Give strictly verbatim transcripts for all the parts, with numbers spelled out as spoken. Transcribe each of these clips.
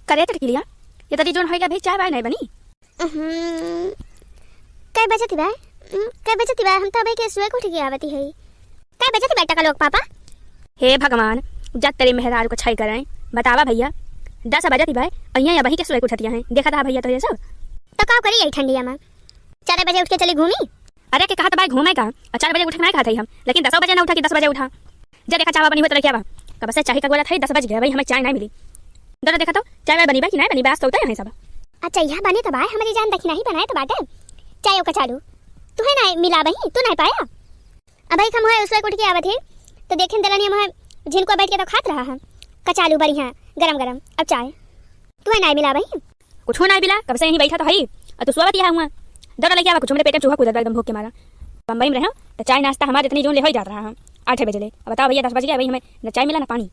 करे चटकीलिया, ये तरी जोन होइगा भाई, चाय वाय नाहीं बनी? हम्म, कै बजत बा? हम्म, कै बजत बा? हम तो अबे के सुबह के उठ के आवती है। कै बजत बा टकलुआ के पापा? हे भगवान, जब तेरे मेहरारू को छई करें, बतावा भइया, दस बजत बा, अइया अबही के सुबह के उठतिया हैं, देखत हा भइया तोहरे सब। तो का करी यही ठंडिया में? चार बजे उठ के चली घूमी? अरे के कहा तो भाई घूमे का, और चार बजे उठे के नाहीं कहत है हम, लेकिन दसो बजे ना उठा कि दस बजे उठा। जब देखा चावा बनी हुई तो लड़किया बा, कब से चाय का गोला था, दस बज गया भाई, हमें चाय नाहीं मिली। दौड़ा देखा तो चाय वाय बनी बा कि नाहीं बनी बा, आज तो उठे हैं सब। अच्छा, यह बने तो भाई हमारी जान दखिना ही बनाए तो बाटे। चाय का चालू तू है ना मिला बही, तू नाहीं पाया। अब भाई हम है उसको उठ के आवत है, तो देखें दलनिया में झिनकुआ बैठ के तो खात रहा है कचालू बढ़िया गरम गरम। अब चाय तू है नाहीं मिला बही। कुछ नाहीं मिला, कब से यहीं बैठा तो है, और तू सोवत यहाँ हुआ। दौड़ा लेके आवा कुछ, हमरे पेट में चूहा कूदत बा एकदम भूख के मारा। बम्बई में रहो तो चाय नाश्ता हमारे इतनी जून ले हो ही जात रहा है, आठ बजे ले। अब बताओ भइया, दस बज गया भाई, हमें न चाय मिला न पानी।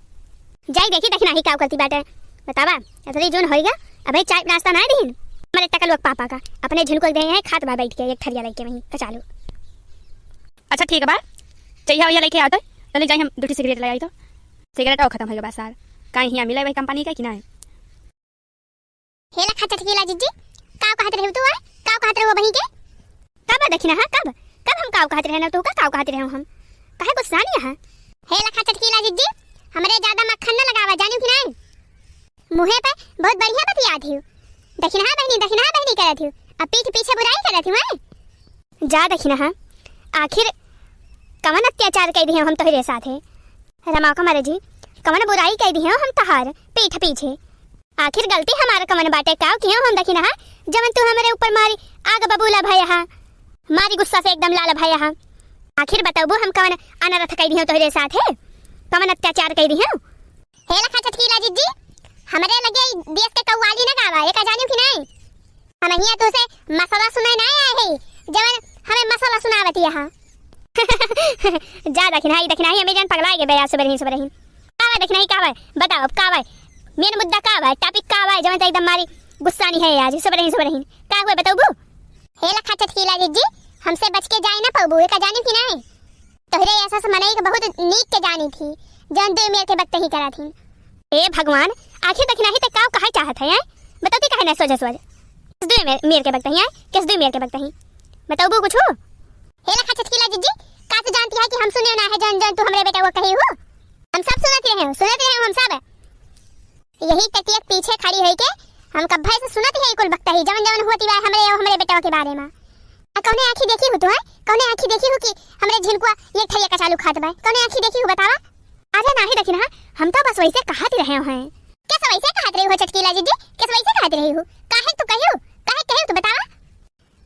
जाई देखी दखिना ही का करती बाटे, बतावा। इतनी जून होइगा, अबे चाय नाश्ता नाहीं दीन। हमारे टकलुआ के पापा का, अपने झिनकुआ के देहे हैं, खात बा बैठ के एक ठरिया लेके वहीं कचालू। अच्छा ठीक बा, चइहा वइहा लेके आवत, चले जाई हम दू ठे सिगरेट ले आई तो। सिगरेट और खतम होइगा बा सार, काहे हियाँ मिले वही कंपनी का कि नाहीं? हे लखा चटकीला जिज्जी, काव कहत रहे तू, आय? काव कहत रहे बही के? कब दखिना, हाँ, कब? कब हम काव कहत रहे ना तू का, काव कहत रहे हम? काहे गुस्सा नहीं है? हे लखा चटकीला जिज्जी, हमरे ज्यादा मक्खन न लगावा, जानियो कि नाहीं? मुँहे पे बहुत बढ़िया बतियात हियो। दखिना बहिनी, दखिना बहिनी करत हियो, अब पीठ पीछे बुराई करत हियो, हैं? जा दखिना, आखिर कवन अत्याचार कइ दिहे हम तोहरे साथे? रमावा का मारे जी, कवन बुराई कइ दिहे हम तोहार पीठ पीछे? आखिर गलती हमार कवन बाटे? काव किहे हम दखिना, जवन तू हमरे ऊपर मारी आग बबूला भया हा, मारी गुस्सा से एकदम लाल भया हा। आखिर बतउबू हम कवन अनरथ कइ दिहे तोहरे साथे? कवन अत्याचार कइ दिहे? हे लखा चटकीला जिज्जी, हमरे लगे ई देश के कव्वाली न गावा, एका जानियो कि नाहीं? हम हियाँ तोसे मसला सुने नाहीं आए हई, जवन हमें मसला सुनावत यहाँ। जा दखिनहा, ई दखिनहा, हमें जान पगलाए गए बे आज सुबह रही, सुबह रही। का बा दखिनहा, का बा? बताओ, अब का बा? मेन मुद्दा का बा? टॉपिक का बा? जवन तो एकदम मारी गुस्सा नहीं है आज, सुबह रही, सुबह रही। का हुआ, बतउबू? हे लखा चटकीला जिज्जी, हमसे बच के जाए ना पउबू, एका जानियो कि नाहीं? तोहरे ऐसा से मनई के बहुत नीक के जानी थी, जौन दुइ मेर के बकतही करा थी। ए भगवान, आखिर दखिनही ते काव कहे चाहत है, हैं? बतौती काहे ना सोझे सोझ? किस दुइ मेर, मेर के बकतही, हैं? किस दुइ मेर के बकतही? बतौबू कुछ? हे लखा चटकीला जिज्जी, का तू जानती है कि हम सुने ना है जौन जौन तू हमरे बेटा को कही हो? हम सब सुनत रहे हो, सुनत रहे हो हम सब। यही टटिया के पीछे खड़ी होई के हम कब्भे से सुनत ही कुल बकतही, जवन जवन होती बा हमरे और हमरे बेटवा के बारे में। आ कौने आँखी देखी हो तू, हैं? कौने आँखी देखी हो कि हमरे झिनकुआ एक ठरिया कचालू खात बा? कौने आँखी देखी हो बतावा? अरे नाही दखिनहा, हम तो बस वैसे कहत रहे हैं। कैसे वैसे कहत रही हो चटकीला जिज्जी? कैसे वैसे कहत रही हो? काहे तू कहियो? काहे कहियो तू बतावा?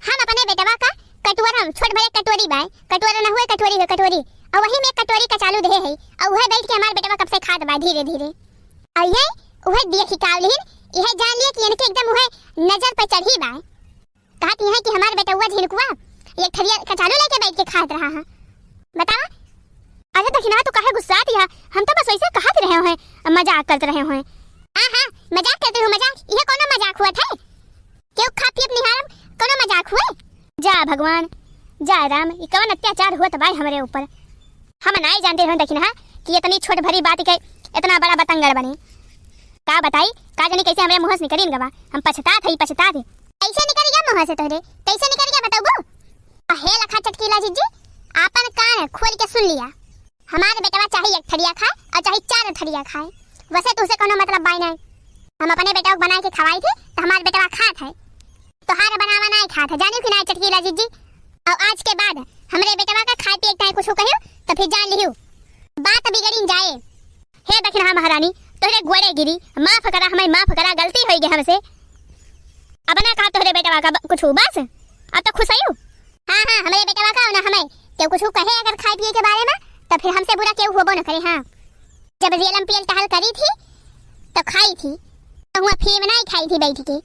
हम अपने बेटवा का कटोरा, छोट भले कटोरी बाय, कटोरा न हुए, कटोरी हो, कटोरी। और वही में कटोरी कचालू देहे है, और वह बैठ के हमार बेटवा कब से खात बा धीरे धीरे। और ये वह देखी कावलिन, यह जान लिया कि इनके एकदम वह नजर पे चढ़ी बा। कहत यह कि हमार बेटवा झिनकुआ एक ठरिया कचालू लेके बैठ के खात रहा है। बतावा। अरे दखिनहा, तू काहे गुस्सात है? हम तो बस वैसे कहत रहे हैं, मजाक करत रहे हैं। हाँ, हाँ, मजाक करत रहे हो, मजाक। यह कौनो मजाक हुआ था? केहू खा पियत निहारम, कौनो मजाक हुए? जा भगवान, जा राम, ई कवन अत्याचार हुआ तबाही हमरे ऊपर। हम नाई जानते रहे दखिनहा कि इतनी छोट भरी बात के इतना बड़ा बतंगड़ बने। का बताई, का जानी कैसे हमरे मुँह से निकलिन गवा। हम पछतात हई, पछतात है। कैसे निकल गया मुँह से तोहरे? कैसे निकल गया बतौबू? आ हे लखा चटकीला जिज्जी, आपन कान खोल के सुन लिया। हमार बेटवा चाहे एक थरिया खाए और चाहे चार थरिया खाए, वैसे तुझसे कोनो मतलब बाय नहीं। हम अपने बेटवा को बना के खवाई थे तो हमार बेटवा खात है, तोहार बनावा नहीं खात है, जानियो कि नहीं चटकीला जिज्जी? और आज के बाद हमरे बेटवा का खाए पिए के टाइम कुछ कहियो तो फिर जान लियो, बात बिगड़िन जाए। हे दखिनहा महारानी, तोहरे गोड़े गिरी, माफ करा, हमें माफ करा, गलती होई गई हमसे। अब ना कहा तोहरे बेटवा का ब-, कुछ बस, अब तो खुश आयु। हाँ, हाँ, हमरे बेटवा का ना हमें केहू कुछ कहे अगर खाए पिए के बारे में, तो फिर हमसे बुरा केहू होबो न करे। हाँ, जब रियल एम पी एल टहल करी थी, तो खाई थी, तो हुआ फीम नहीं खाई थी बैठ के,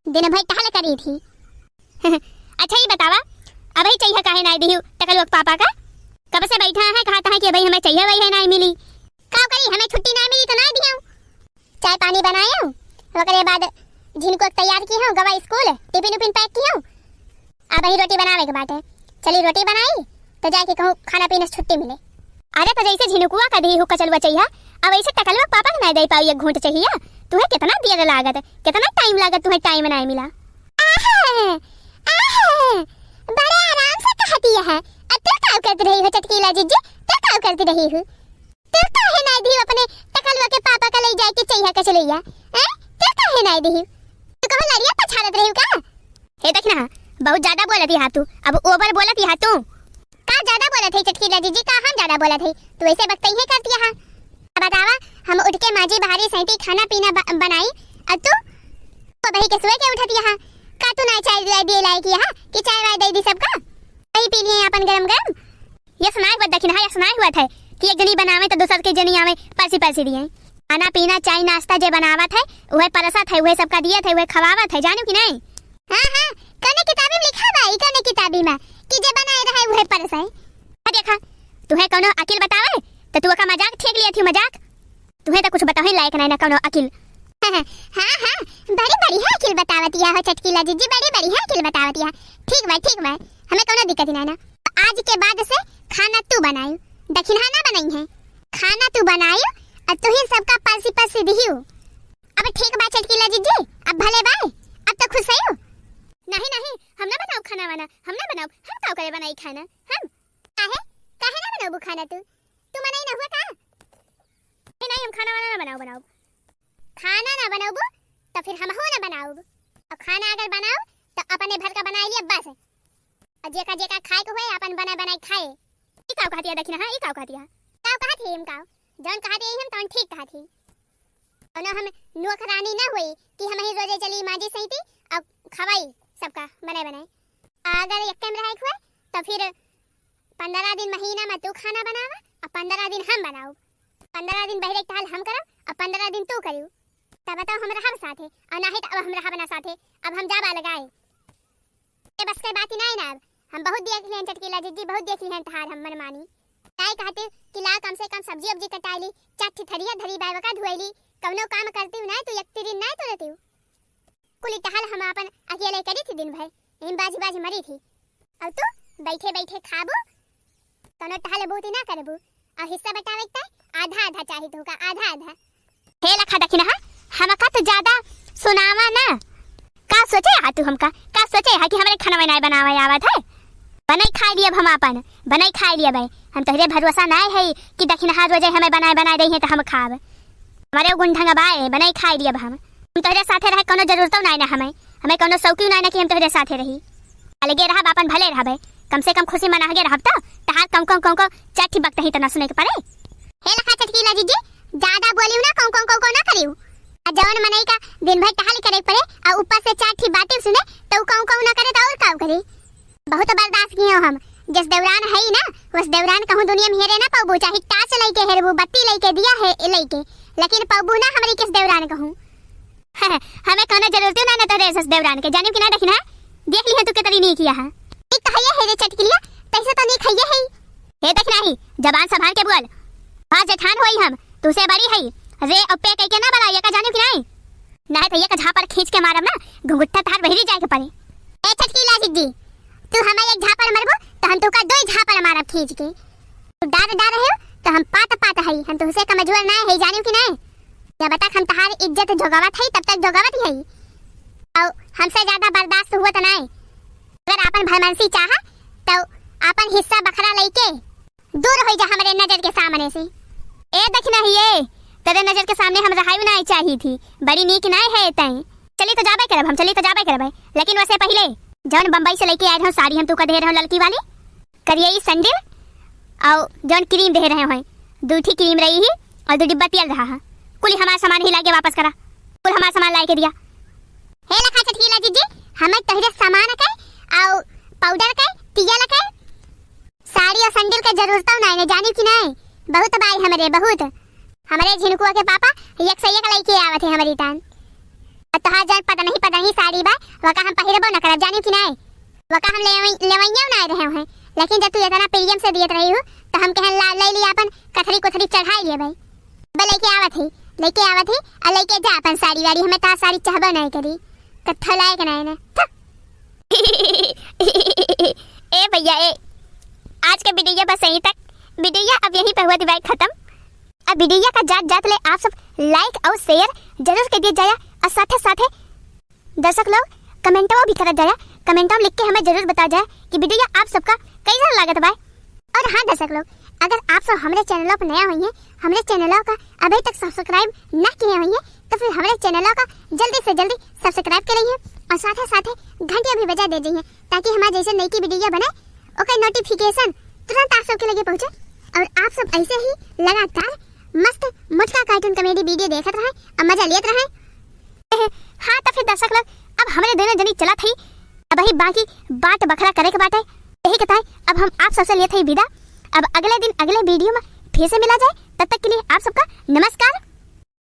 दिन भर टहल करी थी। अच्छा, ये बतावा, अबही चाहिए काहे नाई दिहू टकलुआ के पापा का? कब से बैठा है, कहता है कि अबही हमें चाहिए, वही है, नाई मिली। का करी, हमें छुट्टी नाई मिली तो नाई दिहू। चाय पानी बनायो, ओकरे बाद झिनकुआ के तैयार किहो, गवा स्कूल, टिफिन उफिन पैक किहो। अबही रोटी बनावे के बाटे, चली रोटी बनाई, तो जाके कहूँ खाना पीने से छुट्टी मिले। अरे, तो जैसे झिनकुआ का दिहू कचलुआ चाहिए, अब ऐसे टकलुआ के पापा के नाई दे पाई एक घूंट चाहिए, तुहे केतना देर लागत, केतना टाइम लागत, तुहे टाइम नाय मिला। आह, आह, बड़े आराम से कहतिया है। अब तू काउ करत रही हो चटकीला जिज्जी, तू काउ करत रही हो? तू काहे नाय दिहू अपने टकलुआ के पापा का लई जाए के चइहा कचलैया? हैं? तू काहे नाय दिहू? तू कहूँ लरिया पछाड़त रही हो का? हे देखी ना, बहुत ज्यादा बोलत ही तू, अब ओवर बोलत ही तू। का ज्यादा बोलत है चटकीला जिज्जी, का हम ज्यादा बोलत है? तू ऐसे बकतइहे करतिया हा। अब बतावा, हम उठ के माजी बहारी सैंती खाना पीना ब-, बनाई, और तू तो बही के सोए के उठतिया हा। का तू ना चाय दिए लायक हा कि चाय वाय दे दी सबका, वही पी लिए अपन गरम गरम। ये सुनाए हुआ देखी ना, ये सुनाए हुआ थे कि एक जनी बनावे तो दूसर के जनी आवे परसी परसी दिए। खाना पीना चाय नाश्ता जे बनावत है, उहे परसत है, उहे सबका दियत है, उहे खवावत है, जानिउ कि नहीं? हाँ, हाँ, कौने किताबी में लिखा बा, ई कौने किताबी में कि जे बनाए रहे उहे परसे? आ देखा, तुहे कौनो अकिल बतावे, तो तू ओका मजाक ठेक लिया थी, मजाक। तुहे तो कुछ बतावे लायक नहीं ना कौनो अकिल। हाँ, हाँ, बड़ी बढ़िया अकिल बतावतिया हो चटकीला जिज्जी, बड़ी बढ़िया अकिल बतावतिया। ठीक बा, ठीक बा, हमें कौनो दिक्कत ही नहीं ना। आज के बाद से खाना तू बनाई, दखिनहा ना बनाई है। खाना तू बनाई और तू ही सबका परसी परसी दिहियो। अब ठीक बा चटकीला जिज्जी, अब भले बाय, अब तो खुश हयो। नहीं, नहीं, हम ना बनाउब खाना वाना, हम ना बनाउब, हम काउ करे बनाई खाना, हम? काहे? काहे ना बनाउबू खाना तू? तू मनई ना हुआ का? नहीं, नहीं, हम खाना वाना ना बनाउब, बनाउब। खाना ना बनाउबू, तो फिर हमहू ना बनाउब। और खाना अगर बनाउब, तो अपने भर का बनाई लिया बस। और जेका जेका खाए के हुए, अपन बनाए बनाए खाए। ई काउ कहतिया दखिना, हाँ, ई काउ कहतिया? काउ कहत ही हम काउ? जौन कहत ही हम तौन ठीक कहत ही। कौनो हम नौकरानी ना हुई कि हम ही रोजे चली माजी सैती और खवाई सबका बनाए बनाए। अगर एक टाइम रहे के हुए तो फिर पंद्रह दिन महीना में तू खाना बनावा और पंद्रह दिन हम बनाउब। पंद्रह दिन बहिरे के टहल हम करब और पंद्रह दिन तू करियो। तब बताओ हम रहब साथे और नाही तो अब हम रहब ना साथे, अब हम जाबा लगाए। ए बस के बात ही नहीं ना, अब हम बहुत देख लिहन चटकीला जिज्जी, बहुत देख लिहन तहार हम मनमानी। ताई कहते कि ला कम से कम सब्जी उब्जी कटाई ली, चार ठिठरिया धरी बाय वका धुआई ली, कौनो काम करती हूँ ना तू, एक तिरिन ना तू रहती हूँ। कुली टहल हम अपन अकेले करी थी दिन भर, इन बाजी बाजी मरी थी। और तू बैठे बैठे खाबू, कौनो टहल बूती ना करबू। और हिस्सा बटावे के ताई आधा आधा चाही तोहका, आधा आधा। हे लखा दखिनहा, हमका तो ज्यादा सुनावा ना। का सोचे हा तू हमका? का सोचे हा कि हमरे खाना बनाए बनावे आवत है? बनाई खाई लियब हम आपन, बनाई खाई लियब है। हम तोहरे भरोसा नाय है कि दखिनहा रोजे हमें बनाए बनाए दई है तो हम खाब। हमारे गुण ढंग बाए, बनाई खाई लियब हम। हम तोहरे साथे रहे कौनो जरूरतो नाय ना हमें, हमें कौनो शौकी नाय ना कि हम तोहरे साथे रही। अलगे रहब, आपन भले रहबे, कम से कम खुशी मनाहगे रहब त। तहार कौं कौं कौं कौं चार ठी बकतही त ना सुने के पड़े। हे लखा चटकीला जिज्जी, ज्यादा बोलियो ना, कौं कौं कौं कौं ना करियो। आ जौन मनई का दिन भर टहल करे के पड़े आ ऊपर से चार ठी बातें सुने त उ कौं कौं ना करे त और का करे? बहुत बर्दाश्त कियो हम। जस देवरान है ही ना, वस देवरान कहूँ दुनिया में हेरे ना पौबू, चाहे टार्च लइके हेरबू, बत्ती लइके, दिया है लइके, लेकिन पौबू ना हमरी किस देवरान कहूँ। हमें कौनो जरूरत ना, ना तोहरे सस देवरान के, जानियो कि ना दखिनहा? देख लिहे तू केतरी नीक यहाँ। नीक तो हइये है रे चटकिलिया, तैसे तो नीक हइये है। हे दखिनहा ही, जबान संभाल के बोल। हाँ जेठान होई हम, तू से बड़ी हई। रे अप्पे कह के ना बला, ये का जानियो कि नहीं? नहीं तो ये का झापड़ खींच के मारब ना, घुंघुट्टा तार बहिरी जाए के पड़े। ए चटकीला जिज्जी, तू हमें एक झापड़ मरबो तो हम तोका दो झापड़ मारब खींच के। तू डार डार रहे हो तो हम पात पात हई, हम तुमसे कमजोर ना है, जानियो कि नहीं? जब तक हम तहार इज्जत जोगावत हई तब तक जोगावत ही हई। और हमसे ज्यादा बर्दाश्त हुआ तो नहीं। अगर आपन भलमनसी चाहा तो आपन हिस्सा बखरा लेके दूर हो जा हमरे नजर के सामने से। ए दखिनहा ही, तेरे नजर के सामने हम रहाई नहीं चाही थी, बड़ी नीक नहीं है तैं। चली तो जाबे करब हम, चली तो जाबे करब, लेकिन वैसे पहले जौन बम्बई से लेके आए रहो साड़ी हम तू का दे रहो ललकी वाली, करिए ई सैंडल और जौन क्रीम दे रहे हैं, दू ठी क्रीम रही ही और दू डिब्बा तेल रहा है। कुल हमार सामान ही लाके वापस करा, कुल हमार सामान लाके दिया। हे लखा चटकीला जिज्जी, हमें तोहरे सामान के और पाउडर के, तेल के, साड़ी और सैंडल के जरूरत नहीं ने, जानी कि नहीं? बहुत बाई हमरे, बहुत। हमरे झिनकुआ के पापा एक से एक लेके आवत है हमरी तान। और तोहार जौन पता नहीं, पता नहीं साड़ी बा, वका हम पहिरबो न करब, जानी कि नहीं? वका हम लेवई-, लेवइया ना रहे हैं, लेकिन जब तू इतना प्रेम से दियत रही हो, तो हम कहन ला, ले लिया अपन कथरी कुथरी चढ़ाई लिया भाई। अब लेके आवत ही, लेके आवत ही, और लेके जा अपन साड़ी वाड़ी, हमें तोहार साड़ी चाहबो नहीं करी, कत्थो लायक नहीं ने। थु। ए भैया ए, आज के वीडियो बस यहीं तक। वीडियो अब यहीं पे हुआ दिवाई खत्म। अब वीडियो का जात जात ले आप सब like और share जरूर कर दिया जाया, और साथे साथे दर्शक लोग कमेंटवा भी करत जाया, कमेंटवा में लिख के हमें जरूर बता जाए कि वीडियो आप सबका कैसा लागत बा। और हाँ दर्शक लोग, अगर आप सब हमरे चैनल पर नया हुई हैं, हमरे चैनल का अभी तक सब्सक्राइब ना किए हुई हैं, तो फिर हमरे चैनल का जल्दी से जल्दी सब्सक्राइब कर लीजिए और साथे साथे घंटिया भी बजा दे दीजिए, ताकि हमारे जैसे नई की वीडियो बने, ओकर नोटिफिकेशन तुरंत आप सबके लगे पहुँचे और आप सब ऐसे ही लगातार मस्त मोटका कार्टून कॉमेडी वीडियो देखत रहें और मजा लेत रहें। हाँ तो फिर दर्शक लोग, अब हमरे दोनों जनी चलत हई, अबही बाकी बाट बखरा करे के बाटे। यही कहता है, अब हम आप सबसे लेत हई विदा। अब अगले दिन अगले वीडियो में फिर से मिला जाए, तब तक के लिए आप सबका नमस्कार।